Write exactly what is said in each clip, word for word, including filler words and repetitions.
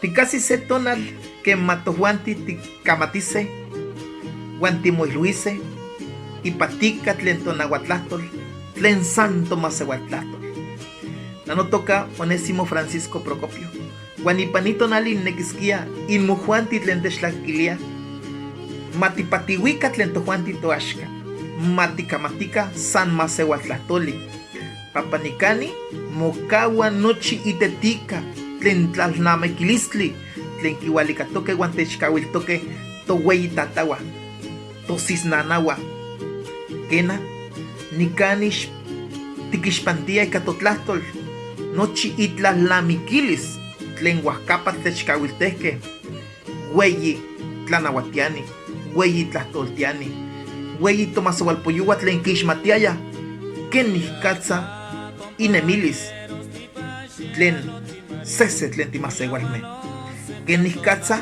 Tikajsis se tonal ken ma tojuanti tikamatise wan timoilhuise ipatika tlen tonahuatlajtol, tlen san tomaseualtlajtol. Nanotoka Onésimo Francisco Procopio, wan ipan ni tonali niknekiskia inmojuanti tlen techtlakiltia ma tipatiuika tlen tojuanti toaxka, ma tikamatika san maseualtlajtoli. Pampa nikani mokaua nochi itetika tlen tlalnamikilistli tlen kiualikatoke wan techkauiltoke toweyitataua, tosisnanaua. Kena, nikani x- tikixpantia ika totlajtol nochi itlalnamikilis tlen uajkapa techkauiltehke weyi tlanauatiani, weyi tlajtoltiani, weyi tomaseualpoyoua tlen kixmatiaya kenikatsa inemilis tlen sese tlen timaseualme, kenikatsa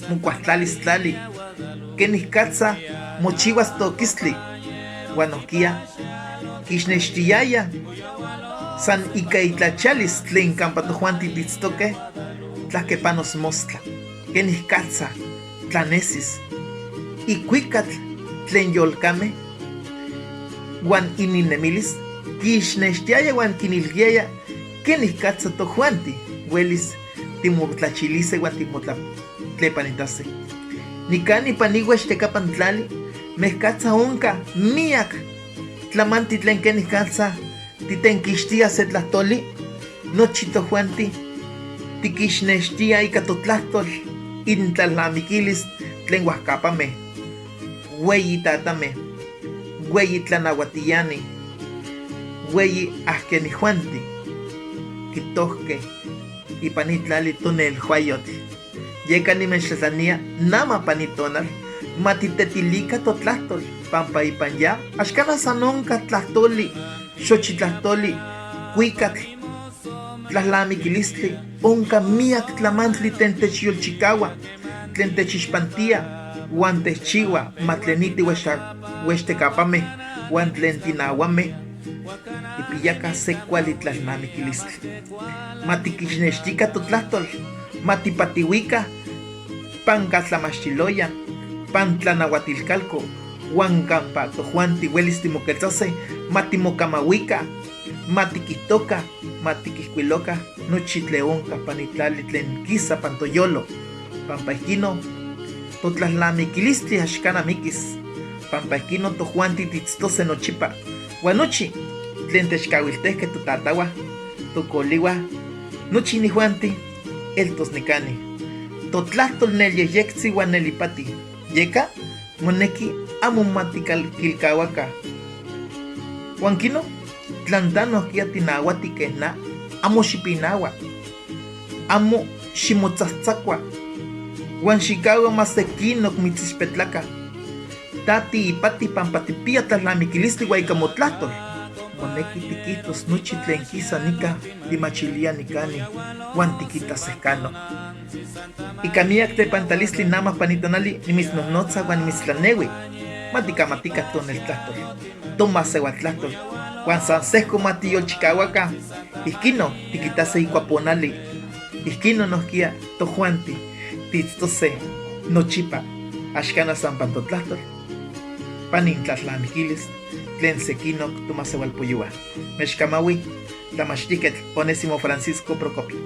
mokuajtlalis tlali, kenikatsa mochiuas tokistli, wan nohkia kixnextiaya san ika itlachialis tlen kampa tojuanti tiitztoke tlahke panos mostla, kenikatsa tlanesis ikuikatl tlen yolkame, wan ininnemilis kixnextiaya wan kinilhuiaya kenikatsa tojuanti uelis timotlachilise wan timotlatlepanitase. Nikani ipan ni uechtekapan tlali mehkatsa onka miak tlamanti tlen kenikatsa titenkixtia se tlajtoli, nochi tojuanti tikixnextia ika totlajtol intlalnamikilis tlen uajkapame, weyi tatame, weyi tlanauatiani, weyi ahkenijuanti kitohke ipan ni tlali tonelhuayotl. Yeka nimechtlajtlania namapan ni tonal ma titetilika totlajtol, pampa ipan ya axkana san onka tlajtoli, xochitlajtoli, kuikatl, tlalnamikilistli, onka miak tlamantli tlen techyolchikaua, tlen techixpantia, wan tehchiua ma tleniti uechteka- uechtekapame wan tlen tinauame tipiaka se kuali tlalnamikilistli. Ma tikixnextika totlajtol, ma tipatiuika pan kaltlamachtiloyan, pan tlanauatilkalko, wan kampa tojuanti uelis timoketsase, ma timokamauika, ma tikijtoka, ma tikijkuiloka nochi tlen onka pan ni tlali tlen kisa pan toyolo, pampa ijkinon totlalnamikilistli axkana mikis, pampa ijkinon tojuanti tiitztose nochipa, wan nochi tlen techkauiltehke totatahua, tokoliua, nochi inijuanti eltos nikani. Totlajtol nel yehyektzi wan nel ipati, yeka moneki amo ma tikilkauaka. Wan kinon, tlan ta nohkia tinauati keh na, amo xipinaua, amo ximotzahtzakua, wan xikaua ma se kinok mitzixpetlaka. Ta tiipati pampa tipia tlalnamikilistli wan ika motlajtol moneki tikijtos nochi tlen kisa nika timachilia nikani wan tikitas sehkano. Ika miak tlepantalistli namapan ni tonali nimitsnohnotza wan nimitstlaneui ma tikamatika toneltlajtol, tomaseualtlajtol, wan san sehko ma tiyolchikauaka. Ijkinon tikitase ikuaponali. Ijkinon nohkia tojuanti tiitztose nochipa axkana san pan totlajtol, pan intlalnamikilis tlen se kinok tomaseualpoyoua. Mechkamaui, tlamachtihketl Onésimo Francisco Procopio.